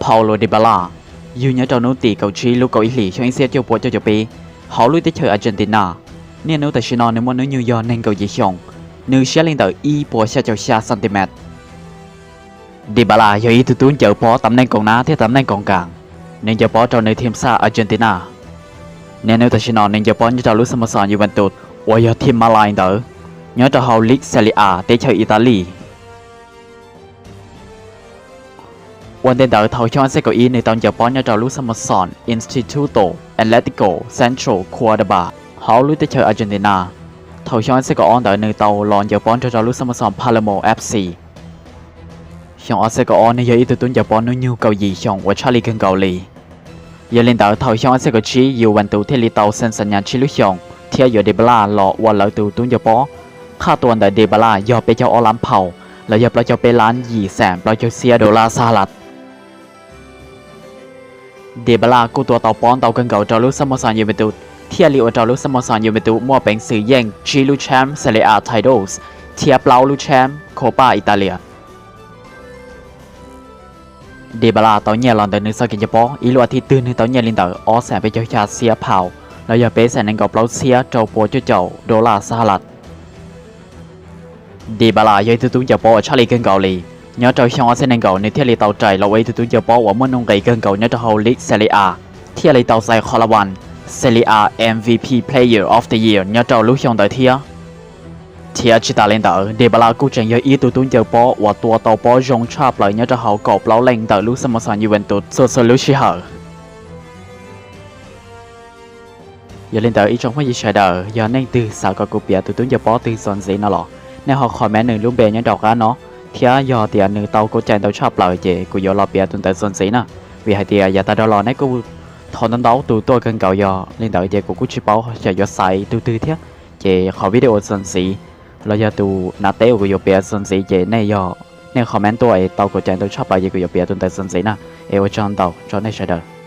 Paulo Dybala, yug nyob rau hnub tim kaum tsib lub kaum ib hlis xyoo ib txhiab cuaj puas cuaj caum peb, hauv lub teb chaws Argentina. Niaj hnub tam sim no nws muaj hnub nyoog yog nees nkaum yim xyoo, nws siab li ntawm ib puas xya caum xya centimet. Dybala yog ib tug tub ncaws pob tam neej koom nab thiab tam neej koom kam. Nws ncaws pob rau nws thim xaj Argentina. Niaj hnub tam sim no nws ncaws pob nyob rau lub xab mos xos Juventus uas yog thim Malais ntawd, nyob rau hauv lig Serie A teb chaws Italy. Ua ntej ntawd thaum xyoo ib txhiab kaum ib nws tau ncaws pob nyob rau lub xab mos xos Instituto Atlético Central Córdoba hauv lub teb chaws Argentina. Thaum xyoo ib txhiab kaum ob ntawd nws tau los ncaws pob nrog rau lub xab mos xos Palermo F C. Xyoo ob txhiab kaum ob nws yog ib tug tub ncaws pob hnub nyoog kaum yim xyoo uas tshaj li kawg nkaus li. Yog li ntawd thaum xyoo ob txhiab kaum tsib Juventus thiaj li tau xeem xam nyas tsib lub xyoos thiab yuav Dybala los ua lawv tus tub ncaws pob. Qhab tua ntawm Dybala yog peb caug ob lab phaus los yog plaub caug peb lab yim xees plaub caug xiab dollar Xahalaj. Dybala kuj tua tau pob ntau kawg nkaus rau lub xab mos xos Juventus, thiaj li ua rau lub xab mos xos Juventus muaj peev xwm yeej tsib lub champ Serie A titles thiab plaub lub champ Copa Italia. Dybala tau nyiaj los ntawm nws txoj kev ncaws pob ib lub as thiv twg nws tau nyiaj li ntawm ob xees peb caug xya xiab phaus los yog peb xees nees nkaum plaub txhiab rau pua cuaj caum dollar Xahalaj. Dybala yog ib tug tub ncaws pob uas tshaj li kawg nkaus li. Nyob rau xyoo ob txhiab nees nkaum nws thiaj li tau rais los ua ib tug tub ncaws pob uas muaj nuj nqis kawg nkaus nyob rau hauv lig Serie A, thiaj li tau txais qhov las vas Serie A M V P Player of the Year nyob rau lub xyoo ntawd thiab. Thiab tsis tas li ntawd Dybala kuj tseem yog ib tug tub ncaws pob uas tua tau pob zoo tshaj plaws nyob rau hauv kaum plaub leej ntawm lub xab mos xos Juventus txhua txhua lub sij hawm. Yog li ntawd ib tsoom phooj ywg sawv daws yog leej twg xav kom kuv piav tus tub ncaws pob twg txuas ntxiv no los nej ho comment nws lub npe nyob rau qab no, thiab yog tias nws tau kev cai ntau tshaj plaws ces kuv yuav los piav tus ntawd txuas ntxiv na. Vim hais tias yav tas dhau los nej kuj thov ntau ntau tus tuaj kawg nkaus, yog li ntawd ces kuv kuj tsis paub xyov yuav xaiv tus twg thiab. Ces qhov video txuas ntxiv los yog tus nav teb uas kuv yuav piav txuas ntxiv ces nej yog nej comment tuaj es tau kev cai ntau tshaj plaws ces kuv yuav piav tus ntawd txuas ntxiv na. Es ua tsaug ntau rau nej sawv daws.